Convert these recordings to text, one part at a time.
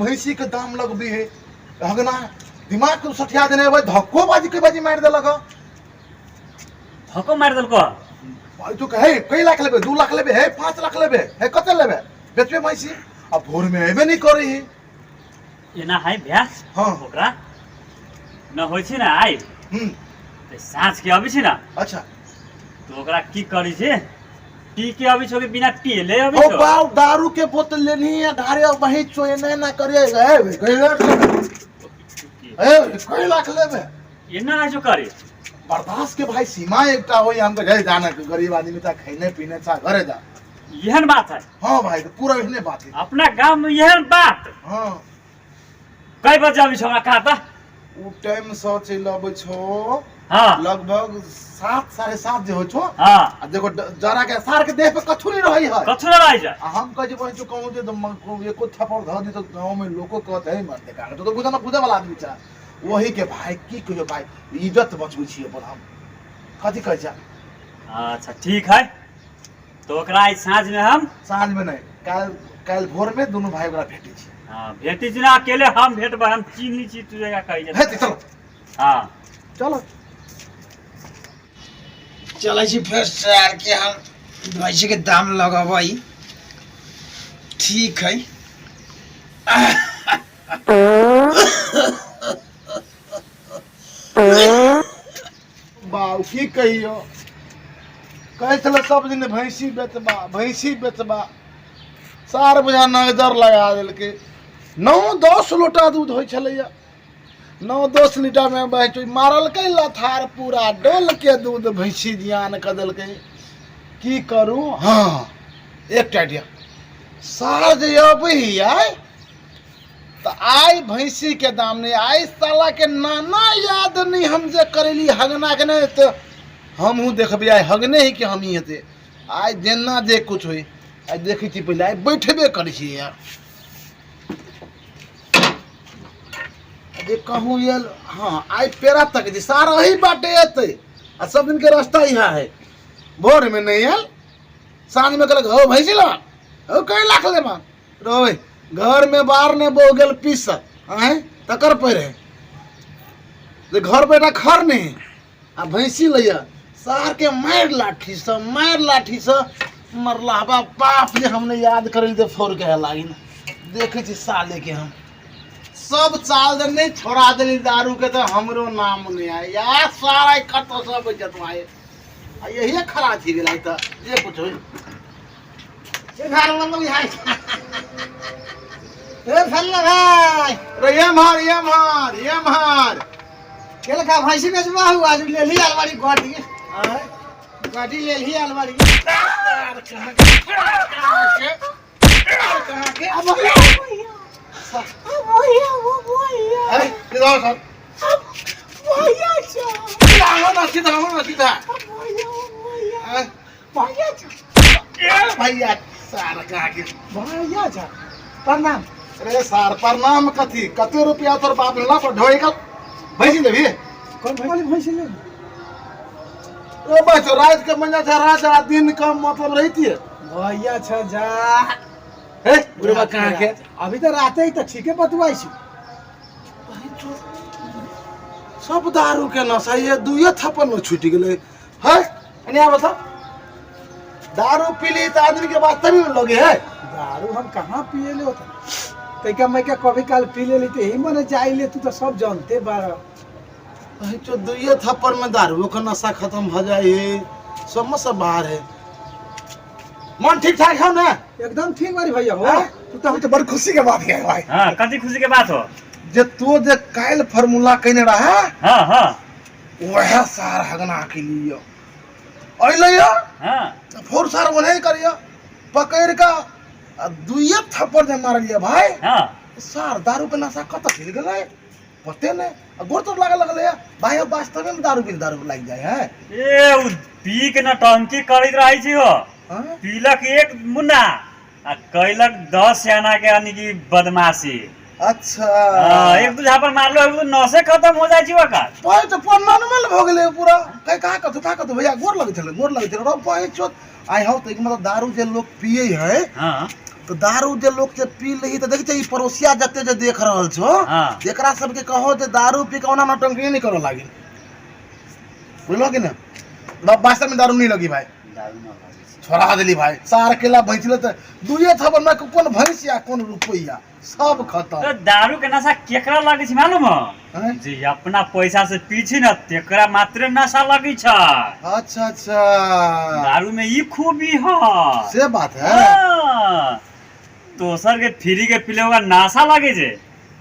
भैंसी के दाम लगबी है हगना दिमाग के सठिया देने भाई धक्को बाजी के बाजी मारि देलक धक्को मारि देलको भाई तू कहे कई लाख लेबे 2 लाख लेबे हे 5 लाख लेबे हे कते लेबे बेचबे भैंसी आ भोर में एबे नहीं करे है एना है भ्या हाँ ओकरा न होइ छै ने आइ तऽ साँझ के अबै छै ने अच्छा तऽ ओकरा की करै छै पी के अबै छौ कि बिना पियले अबै ओ छौ बाप दारू के बोतल लेनी है ढारे वही चोए नहीं ना करे ए कई लाख लेबे ए कई लाख लेबे एना है जो करे बर्दाश्त के भाई सीमा एकटा होई हम तो गए जाना के गरीब आदमी ता खैने पीने चा घरे जा एहन बात है हाँ भाई तो पूरा एहने बात है अपना गांव में एहन बात हाँ कई बजे अबै छौ हमरा कहा तऽ उ टाइम से चलि अबै छौ हाँ लगभग 7 7:30 जे होइ छौ हाँ आ देखो जरा के सार के देह पे कथू नहीं रही है कथू न रहै छै आ हम कहै छी बहिन चो कहूँ जे एको थप्पड़ धऽ दी तो गाँव में लोको कहत है मरते कारण तो बुझा ना बुझे वाला आदमी छै वही के भाई की कहियो भाई इज्जत बचबै छी अपन हम कथी कहै छै अच्छा ठीक है तो ओकरा आइ साँझ में हम साँझ में नहीं काल्हि काल्हि भोर में दुनू भाई ओकरा भेटै छी हाँ भेटी छी ना अकेले हम भेटबै हम चिन्ह छी तू जगह कही हेतै चलो हाँ चलो चलै छी फेर शहर के हम भैंसी के दाम लगबै ठीक है बाउ की कहियो कहै छलै सब दिन भैंसी बेचबा भैंसी बेचबा सार बुझा नजर लगा देलकै 9-10 लोटा दूध होइ छलैया 9-10 लीटरमे बहै मारलकै लथार पूरा डोल के दूध भैंसी जियान कऽ देलकै की करू हँ एकटा आइडिया सार जे अबै हियै तऽ आइ भैंसी के दाम नहि आइ साला के नाना याद नहि हम जे करेली हगना के नहि तऽ हमहूँ देखबै आइ हगने ही कि हमही हेतै आइ जेना जे कुछ होइ आइ देखै छी पहिले आइ बैठबे करै छी यार जे कहूँ आयल हाँ आइ पेरा तक जे सारा एही बाटे एतै आ सब दिन के रास्ता इएह है भोर में नहीं आयल साँझ में कहलक हो भैंसी लेबा हो कई लाख लेबा रोय घर में बार ने बो गेल पीस आँय तकर पर है जे घर बेटा खर नहीं आ भैंसी लैया सार के मार लाठी से मार लाठी से मरला बा बाप जे हमने याद करे ते फोड़ के लागी ना देखे छी साले के हम सब चाल दे नहीं छोड़ा देली दारू के तो हमरो नाम नहीं आए या सारा कतो सब जतवाए आ यही खरा थी गेलै तऽ जे कुछ होई ए फल्ला भाई रे ये मार ये मार ये मार केल का भैंसी बेचबा हुआ आज ले ली अलवारी गाड़ी गाड़ी ले ली अलवारी अरे सीधा हो साहब सीधा हो ना सीधा हो ना सीधा अरे, ए भैया सार कहाँ के भैया जा प्रणाम अरे सार प्रणाम कथी कते रुपया तोर बाप लेला पर ढोई का भैंसी लेबी कौन वाली भैंसी ले ओ बच्चो रात के मजा था रात आ दिन का मतलब रहती है भैया छ जा हे बुढ़वा कहाँ के अभी तो राते ही तो ठीके बतवाई छी सब दारू के नशा ये दुए थप्पड़ में छूट गेलै है एने आबो तो दारू पीली तो आदमी के बात तभी लगे है दारू हम कहाँ पिए ले होता तैका मैका कभी काल पी लेली तो यही मने जाई ले तू तो सब जानते बार अही तो दुए थप्पड़ में दारू के नशा खत्म हो जाए है सब में सब बाहर है मन ठीक ठाक है ना एकदम ठीक बारी भैया हो हाँ? तू तो हम तो बड़ खुशी के बात है भाई हाँ कथी खुशी के बात हो जे तू जे काल्हि फार्मूला कहने रहा हाँ हाँ वह सार हगना के लिए अइलै हाँ फोर सार ओनहे करियो पकड़ के आ दुइये थप्पड़ जे मारलिए भाई हाँ सार दारू के नशा कत चलि गेलै पते नहि आ गोर तोर लागऽ लगलै भाई अब वास्तवे में दारू पी दारू लागि जाइ है ए उ पी के नौटंकी करैत रहै छी हो हाँ? पीलक एक मुन्ना आ कैलक 10 आना के यानी कि बदमाशी अच्छा हाँ, एक दू झापर मारलो है, उ नशे खत्म हो जाइ छी ओकर पाइ तऽ नॉर्मल भऽ गेलै पूरा कहीं कहाँ कथू कहाँ कथू भैया गोर लगै छलै गोर लगै छलै रौ पाइ चोत आइ हौ तऽ मतलब दारू जे लोग पियै है हाँ तो दारू जे लोग जे पी लही तऽ देखै छै ई पड़ोसिया जते जे देख रहल छौ। हाँ। एकरा सबके कहो जे दारू पी के ओना नौटंकी नहीं करऽ लागी, बुझलो कि ने? वास्तव में दारू नहीं लगी भाई। दारू न लगै छै। छोड़ा देली भाई, सार केला भैंसले तऽ दुए थप्पड़ में कोन भैंस या कोन रुपैया सब खत्म। तो दारू के नशा केकरा लगै छै मालूम हो? हैं? जे अपना पैसा से पी छी न तेकरा मात्रे नशा लगै छै। अच्छा अच्छा। दारू में ई खूबी है। से बात है। हाँ। दोसर के फ्री के पीले ओकरा नशा लगे छै,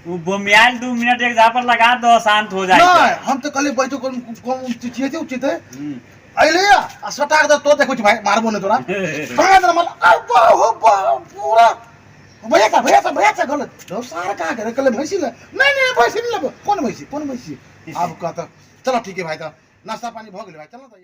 उ बोमियाल 2 मिनट एक जगह पर लगा दो, शांत हो जाए। नहीं, हम तो कहली बैठो, कोन कोन चीज छै उचित है अइले आ सटा के तो देखै छी भाई, मारबो नहीं तोरा। भाई तोरा मार आ हो पूरा भैया का भैया का भैया का गलत तो सार कहाँ करे? कहले भैंसी ले। नहीं नहीं, भैंसी नहीं लेबो। कौन भैंसी, कौन भैंसी? आब कहता चलो ठीक है भाई, तो नाश्ता पानी भऽ गेलै भाई, चलो तो।